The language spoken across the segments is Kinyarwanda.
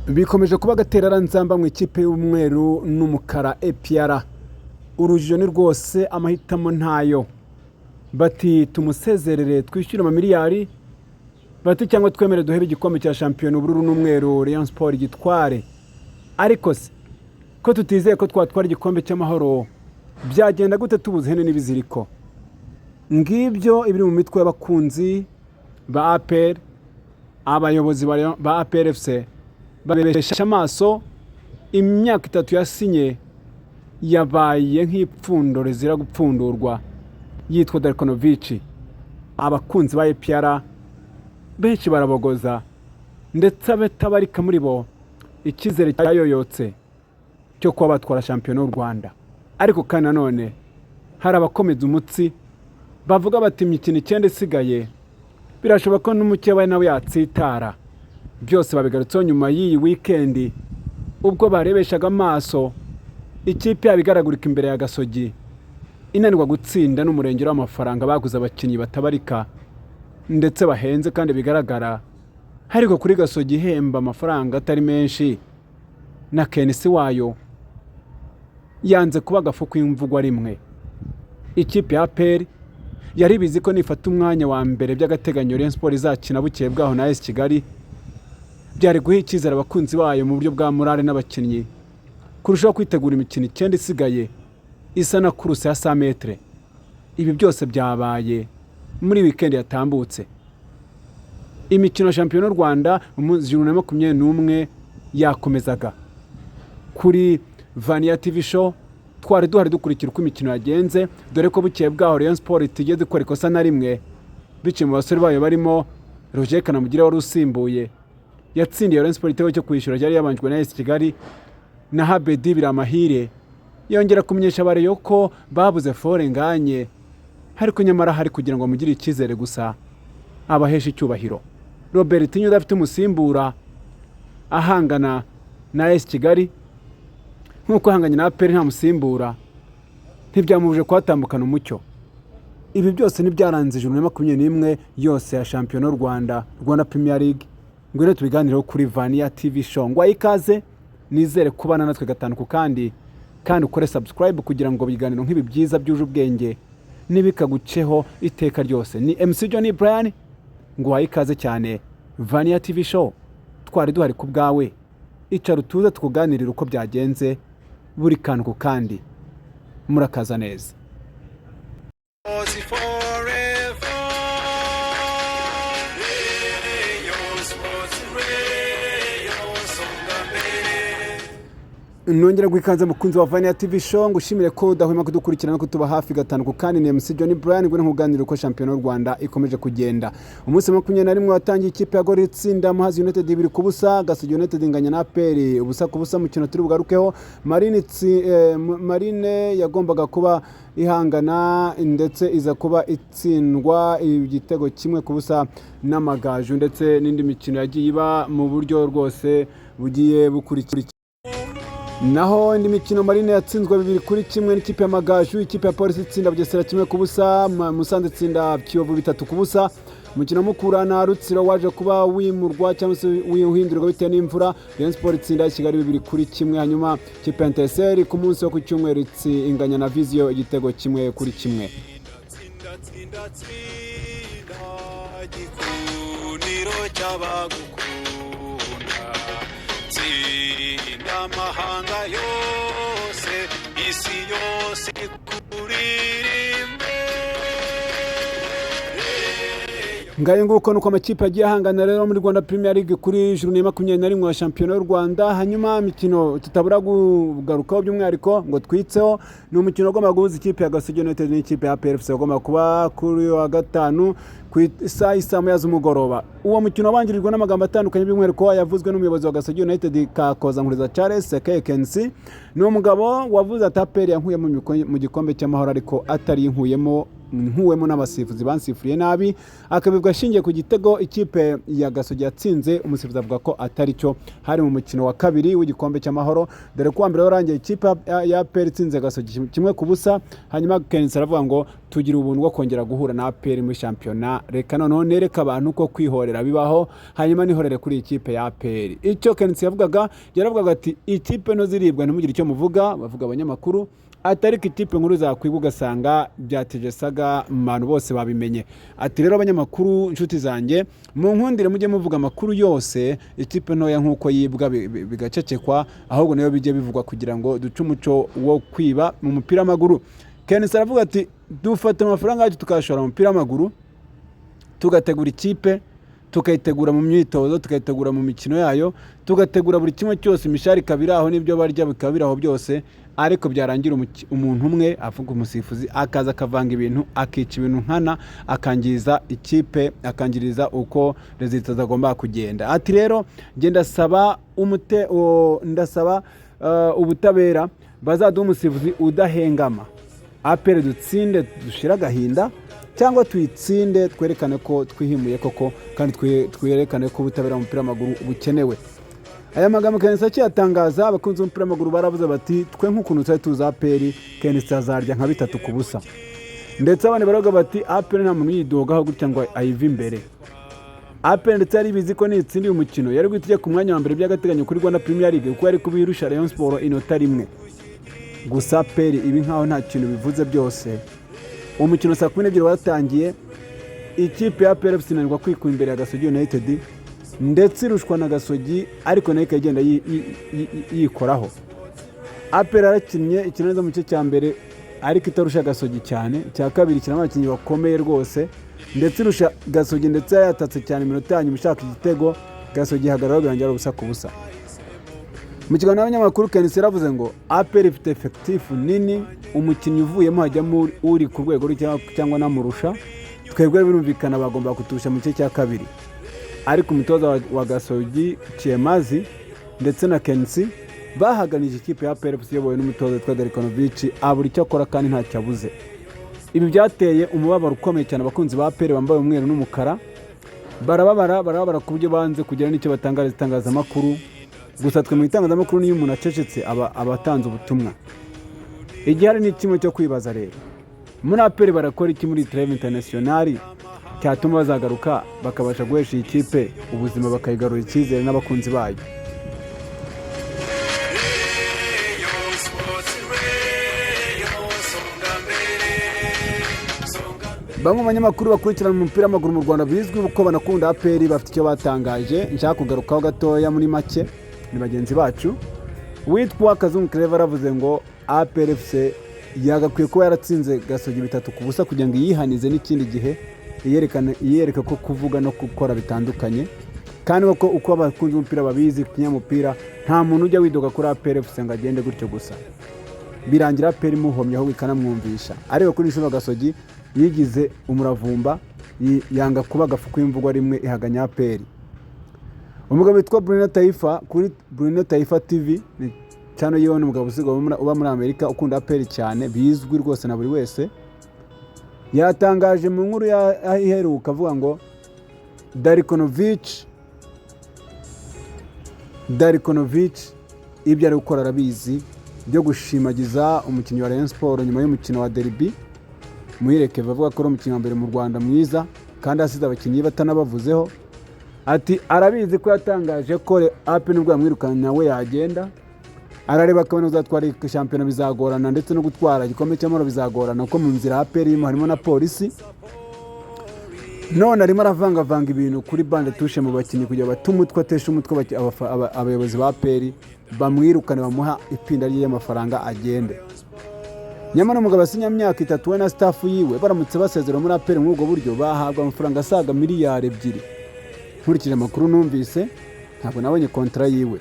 Bikomeje kuba agatereranzamba mu ikipe y'umweru n'umukara APR. Urujijo ni rwose, amahitamo ntayo. Bati tumusezerere twishyure amamiliyari, bati cyangwa twemere duhebe igikombe cya shampiyona, ubururu n'umweru Rayon Sport gitware. Ariko se ko tutizeye ko twatwara igikombe cy'Amahoro, byagenda gute tubuze ihene n'ibiziriko? Ngibyo ibiri mu mitwe y'abakunzi ba APR. Abayobozi ba APR FC babesha amaso imyaka 3 yasinye yabaye nk'ipfundo rizira gupfundurwa, yitwa Darko Nović. Abakunzi ba APR benshi barabogoza, ndetse abatabarika muri bo icyizere cyayoyotse cyo kuba batwara shampiyona y'u Rwanda. Ariko kandi nanone hari abakomeza umutsi bavuga bati imikino 9 isigaye birashoboka ko n'umukeba nawe yatsitara. Byose babigarutseho nyuma y'iyi wikendi, ubwo barebeshaga amaso ikipe yabo igaragurika imbere ya Gasogi, inanirwa gutsinda n'umurengero w'amafaranga baguze abakinnyi batabarika ndetse bahenze kandi bigaragara, ariko kuri Gasogi ihemba amafaranga atari menshi na KNC wayo yanze kuba agafu k'imvugwa rimwe. Ikipe ya APR yari ibizi ko nifata umwanya wa mbere by'agateganyo Rayon Sport izakina bukeye bwaho na AS Kigali, byari guha icyizere abakunzi bayo mu buryo bwa morale n'abakinnyi kurushaho kwitegura imikino 9 isigaye isa na course ya 100 mètres. Ibi byose byabaye muri wikendi yatambutse. Imikino ya shampiyona y'u Rwanda mu na 21 yakomezaga. Kuri Vaniya TV Show twari duhari dukurikira uko imikino yagenze, dore ko bukeye bwaho Rayon Sport itigeze ikora ikosa na rimwe biciye mu basore bayo barimo Roger Kanamugire wari usimbuye, yatsindiye Rayon Sport igitego cyo kwishyura cyari yabanjwe na AS Kigali, na Habedi Biramahire yongera kumenyesha abareyo ko babuze fore nganye, ariko nyamara hari kugira ngo bamugire icyizere gusa abaheshe icyubahiro. Robertinho udafite umusimbura ahangana na AS Kigali nk'uko ahanganye na APR nta musimbura, ntibyamubuje kuhatambukana umucyo. Ibi byose ntibyaranze ijoro na 21 yose ya shampiyona y'u Rwanda, Rwanda Premier League. Ngwino tubiganireho kuri Vaniya TV Show. Ngwaye ikaze, nizere kubana natwe gatanu ku kandi, kandi ukore subscribe kugira ngo ibiganiro nk'ibi byiza byuje ubwenge ntibikaguceho iteka ryose. Ni MC John Brian, nguhaye ikaze cyane. Vaniya TV Show twari duhari ku bwawe. Icara utuze tukuganirire uko byagenze buri kantu ku kandi. Murakaza neza. Forever. Rayon Sports, Rayon Songa mbere. Nongera guha mukunzi wa Vaniya TV Show, ngushimire ko udahwema kudukurikirana no kutuba hafi gatanu ku kandi. Ni MC John Brian, ngwino nkuganirira uko shampiyona y'u Rwanda ikomeje kugenda. Umunsi wa 21 watangiye ikipe ya Gorilla itsinda Muhazi United 2-0, Gasogi United inganya na APR 0-0, mukino turi bugarukeho. Marine yagombaga kuba ihangana ndetse iza kuba itsindwa igitego 1-0 n'Amagaju, ndetse n'indi mikino yagiye iba mu buryo rwose bugiye bukurikira. Naho indi mikino, Marine yatsinzwe 2-1 n'ikipe y'Amagaju, ikipe ya Polisi itsinda Bugesera 1-0, Musanze itsinda Kiyovu 3-0. Umukino Mukura na Rutsiro waje kuba wimurwa cyangwa se wihindurwa bitewe n'imvura. Rayon Sport itsinda Kigali 2-1, hanyuma ikipe ya Etincelles ku munsi wo ku cyumweru inganya na Vision igitego 1-1. Tsinda, tsinda, tsinda, gikundiro cy'abagukunda, tsinda amahanga yose, isi yose ikuririmbe. Ngayo nguko nuko amakipe agiye ahangana rero muri Rwanda Premier League kuri journée ya 21 ya shampiyona y'u Rwanda. Hanyuma imikino tutabura kugarukaho by'umwihariko ngo twitseho ni umukino ugomba guhuza ikipe ya Gasogi United n'ikipe ya APR FC, ugomba kuba kuri uyu wa gatanu ku isaha y'i saa moya z'umugoroba. Uwo mukino wabanjirijwe n'amagambo atandukanye, by'umwihariko yavuzwe n'umuyobozi wa Gasogi United, Kakoza Nkuriza Charles Kensi. Ni umugabo wavuze ati APR yankuyemo mu gikombe cy'Amahoro ariko atari inkuyemo. nkuwemo n'abasifuzi bansifuriye nabi. Akabivuga ashingiye ku gitego ikipe ya Gasogi yatsinze, umusifuzi avuga ko atari cyo. Hari mu mukino wa kabiri w'igikombe cy'amahoro, dore ko uwa mbere warangiye ikipe ya APR itsinze Gasogi 1-0. Hanyuma KNC aravuga ngo tugira ubuntu bwo kongera guhura na APR muri shampiyona, reka noneho nereke abantu ko kwihorera bibaho, hanyuma nihorere kuri iyi kipe ya APR. Icyo KNC yavugaga, yaravugaga ati ikipe nto ziribwa ntimugire icyo muvuga, bavuga abanyamakuru, atari ko ikipe nkuru zakwibwa ugasanga byateje saga mu bantu bose babimenye. Ati rero abanyamakuru, inshuti zanjye, mu nkundire mujye muvuga amakuru yose, ikipe ntoya nk'uko yibwa bigacecekwa, ahubwo nayo bijye bivugwa kugira ngo duce umuco wo kwiba mu mupira w'amaguru. KNC aravuga ati dufata amafaranga yacu tukayashora mu mupira w'amaguru, tugategura ikipe, tukayitegura mu myitozo, tukayitegura mu mikino yayo, tugategura buri kimwe cyose, imishahara ikaba iri aho n'ibyo barya bikaba biri aho byose, ariko byarangira umuntu umwe, avuga umusifuzi, akaza akavanga ibintu, akica ibintu nkana, akangiza ikipe, akangiriza uko résultats zagomba kugenda. Ati rero njye ndasaba ndasaba ubutabera, bazaduha umusifuzi udahengama, APR dutsinde dushire agahinda, cyangwa tuyitsinde twerekane ko twihimuye koko, kandi twerekane ko ubutabera mu mupira w'amaguru bukenewe. Aya magambo KNC akiyatangaza, abakunzi b'umupira w'amaguru baravuze bati twe nk'ukuntu twari tuzi APR, KNC azarya nka 3-0. Ndetse abandi baravuga bati APR nta muntu uyidogaho gutya ngo ayive imbere. APR ndetse yari ibizi ko nitsinda uyu mukino yari guhita ijya ku mwanya wa mbere by'agateganyo kuri Rwanda Premier League, kuko yari kubirusha Rayon Sport inota rimwe gusa. APR ibi nkaho nta kintu bivuze byose. Umukino saa 12 watangiye, ikipe ya APR FC inanirwa kwikura imbere ya Gasogi United, ndetse irushwa na Gasogi, ariko nayo ikagenda yikoraho. APR yarakinnye, ikina neza mu gice cya mbere, ariko itarusha Gasogi cyane. Icya kabiri ikinamo abakinnyi bakomeye rwose, ndetse irusha Gasogi, ndetse yatatse cyane iminota ya nyuma ishaka igitego, Gasogi ihagararaho, birangira ari 0-0. Mu kiganiro n'abanyamakuru, KNC yaravuze ngo APR ifite effectif nini, umukinnyi uvuyemo hajyamo uri ku rwego rwe cyangwa anamurusha, twebwe birumvikana bagomba kuturusha mu gice cya kabiri. Ariko umutoza wa Gasogi Chiyemazi ndetse na KNC bahaganije ikipe ya APR FC iyobowe n'umutoza witwa Darko Novic, abura icyo akora kandi ntacyo abuze. Ibi byateye umubabaro ukomeye cyane abakunzi ba APR bambaye umweru n'umukara, barababara, barababara ku buryo banze kugira n'icyo batangariza itangazamakuru. Gusa twe mu itangazamakuru, niyo umuntu acecetse aba atanze ubutumwa. Igihari ni kimwe cyo kwibaza rero, muri APR barakora iki muri trêve internationale cyatuma bazagaruka bakabasha guhesha iyi kipe ubuzima, bakayigarura icyizere n'abakunzi bayo? Rayon Sports, Rayon, songa mbere, songa mbere. Bamwe mu banyamakuru bakurikirana umupira w'amaguru mu Rwanda bizwi ko banakunda APR bafite icyo batangaje nshaka kugarukaho gatoya muri make. Ni bagenzi bacu. Witwa Kazungu Claver aravuze ngo APR FC yagakwiye kuba yaratsinze Gasogi 3-0 kugira ngo iyihanize n'ikindi gihe, iyerekane, iyereke ko kuvuga no gukora bitandukanye, kandi koko uko abakunzi b'umupira babizi, kinyamupira nta muntu ujya widoga kuri APR FC ngo agende gutyo gusa, birangira APR imuhomye ahubwo ikanamwumvisha. Ariko kuri inshuro Gasogi yigize umuravumba, yanga kuba agafu k'imvugwa rimwe, ihaganya APR. Umugabo witwa Bruno Taifa kuri Bruno Taifa TV, ni channel yiwe, ni umugabo usigaye uba muri Amerika ukunda APR cyane, bizwi rwose na buri wese. Yatangaje mu nkuru iheruka avuga ngo Darko Novic ibyo ari gukora arabizi, byo gushimagiza umukinnyi wa Rayon Sport nyuma y'umukino wa derby Muhire Kevin, avuga ko ari umukinnyi wa mbere mu Rwanda mwiza, kandi asize abakinnyi batanabavuzeho. Ati arabizi ko yatangaje ko APR nubwo yamwirukanye nawe yagenda, arareba akabona uzatwara shampiyona bizagorana, ndetse no gutwara igikombe cy'amahoro bizagorana, kuko mu nzira APR irimo harimo na Polisi. None arimo aravangavanga ibintu kuri banc de touche mu bakinnyi kugira bate umutwe, ateshe umutwe abayobozi ba APR, bamwirukane, bamuha ipinda rye y'amafaranga agende. Nyamara umugabo asinya myaka 3 we na staff yiwe, baramutse basezera muri APR muri ubwo buryo bahabwa amafaranga asaga miliyari 2, nkurikije amakuru numvise, ntabwo nabonye contrat yiwe.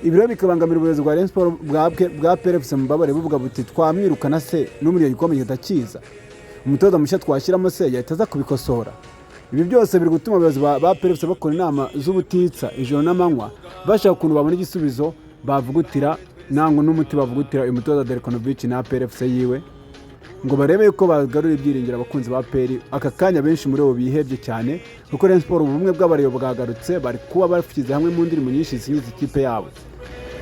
Ibi rero bikabangamira ubuyobozi bwa Rayon Sport bwa APR FC, mubabare, buvuga buti twamwirukana se no muri iyo gikombe kitakiza, umutoza mushya twashyiramo se yahita aza kubikosora? Ibi byose biri gutuma abayobozi ba APR FC bakora inama z'ubutitsa ijoro n'amanywa, bashaka ukuntu babona igisubizo bavugutira nangwa n'umuti bavugutira uyu mutoza Darko Novic na APR FC yiwe. ngo barebe yuko bagarura ibyiringiro abakunzi ba APR. Aka kanya benshi muri bo bihebye cyane, kuko Rayon Sports ubumwe bw'Abareyo bwagarutse, bari kuba bashyize hamwe mu ndirimbo nyinshi zisingiza ikipe yabo.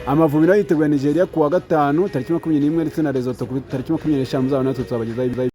Amavubi nayo yiteguye Nigeria ku wa gatanu tariki 21, ndetse na Lesotho kuri tariki 25. Muzaba natwe tuzabagezaho.